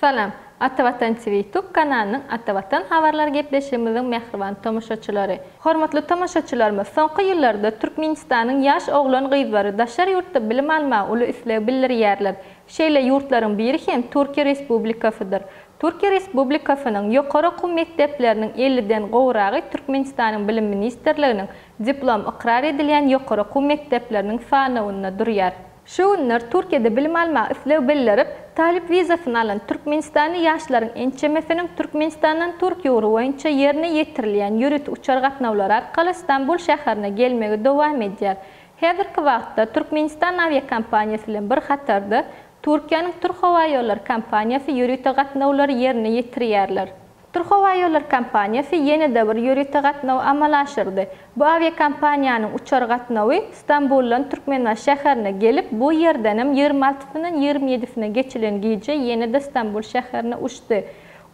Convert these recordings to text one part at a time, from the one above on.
Salam, Atavatan TV YouTube kanalynyň Atavatan habarlar gepleşigimiziň mähriban tomaşaçylary! Hormatly tomaşaçylarymyz, soňky ýyllarda Türkmenistanyň ýaş oglan-gyzlary daşary ýurtda bilim almaga uly isleg bildirýärler. Şeýle ýurtlaryň biri hem Türkiýe Respublikasydyr. Türkiýe Respublikasynyň ýokary okuw mekdepleriniň elliden gowragy Türkmenistanyň Bilim ministrliginiň diplom ykrar edilýän ýokary okuw mekdepleriniň sanawynda durýar. Şu günler Türkiýede bilim almaga isleg bildirip, talyp wizasyny alan türkmenistanly ýaşlaryň ençemesiniň Türkmenistandan Türkiýe ugry boýunça ýerine ýetirilýän ýörite uçar gatnawlary arkaly Stambul şäherine gelmegi dowam edýär. Häzirki wagtda Türkmenistan awiakompaniýasy bilen bir hatarda Türkiýäniň Türkhowaýollary kompaniýasy ýörite gatnawlary ýerine ýetirýärler. Türkhowaýollary kompaniýasy ýene-de bir ýörite gatnawy amala aşyrdy. Bu awiakompaniýanyň uçar gatnawy Stambuldan Türkmenbaşy şäherine gelip, bu ýerdenem 26-syndan 27-sine geçilen gije ýene-de Stambul şäherine uçdy.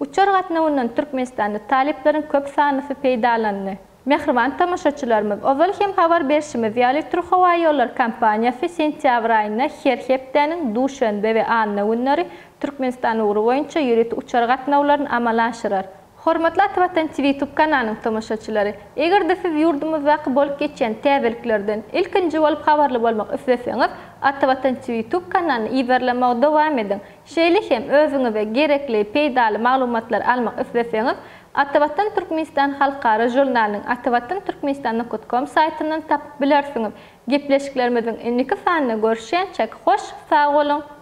Uçar gatnawyndan türkmenistanly talyplaryň köp sanlysy peýdalandy. Mähriban tomaşaçylarymyz, ozal hem habar berşimiz ýaly, Türkhowaýollary kompaniýasy sentýabr aýynda her hepdäniň duşenbe we anna günleri Türkmenistan ugry boýunça ýörite uçar gatnawlaryny amala aşyrar. Hormatly Atavatan TV YouTube kanalynyň tomaşaçylary, eger-de siz ýurdumyzdaky bolup geçýän täzeliklerden ilkinji bolup habarly bolmak isleseňiz, Atavatan TV YouTube kanalyny yzarlamagy dowam ediň. Şeýle hem özüňize gerekli, peýdaly maglumatlary almak isleseňiz, Atavatan Türkmenistan halkara žurnalynyň atavatan türkmenistan nokat kom saýtyndan tapyp bilersiňiz. Gepleşiklerimiziň indiki sanynda görüşýänçäk hoş sag boluň!